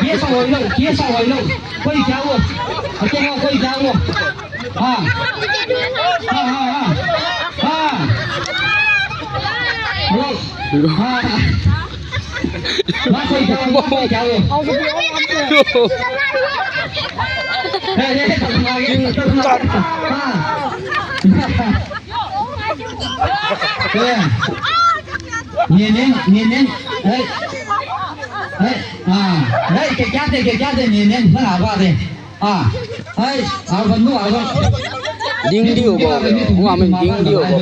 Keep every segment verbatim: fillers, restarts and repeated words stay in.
Kia sa hoih lo, kia sa hoih lo. Koi kia uh. A teng aw, koi kia uh. Ha. Ha, ha, ha. Ha. Hello. Ha. Ma koi kia uh, ma koi kia uh. Hey, hey, hey, hey. Ha. Yeah. Nien in, nien in. Hey. Hey. Ah. Hey, ke kya de, ke kya de, nien in. Nang aba de. Ah. Hey, aban nu, aban. Ding diu bo. Wa min ding diu bo.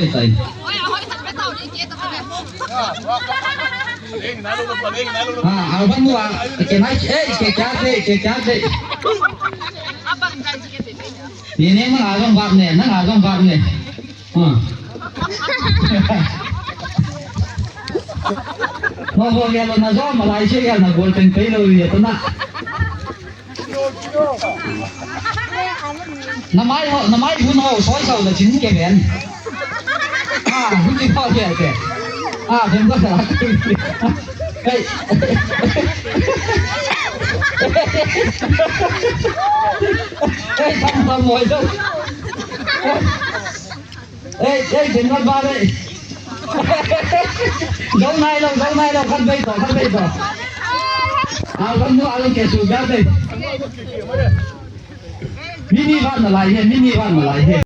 Ah, aban nu, ah. Ke nai, hey, ke kya de, ke kya de. Nien in, nang aban bak ne, nang aban bak ne. Maw, ho gel na zo, Malaysia gel na gol peng pei lo ya tuna. Na mai ho, na mai hun ho, soi sau la chin ke ben. Ah, hun chin ho ke ke. Ah, ben ba sa. Hey. Hey, tam tam mo zo. Ei, ei, Tingwal ba ei. Zo nai lo, zo nai lo, khat bei tawh, khat bei tawh. A lam nu, a lam ke su ga bei. Mi ni van na lai he, mi ni van na lai he.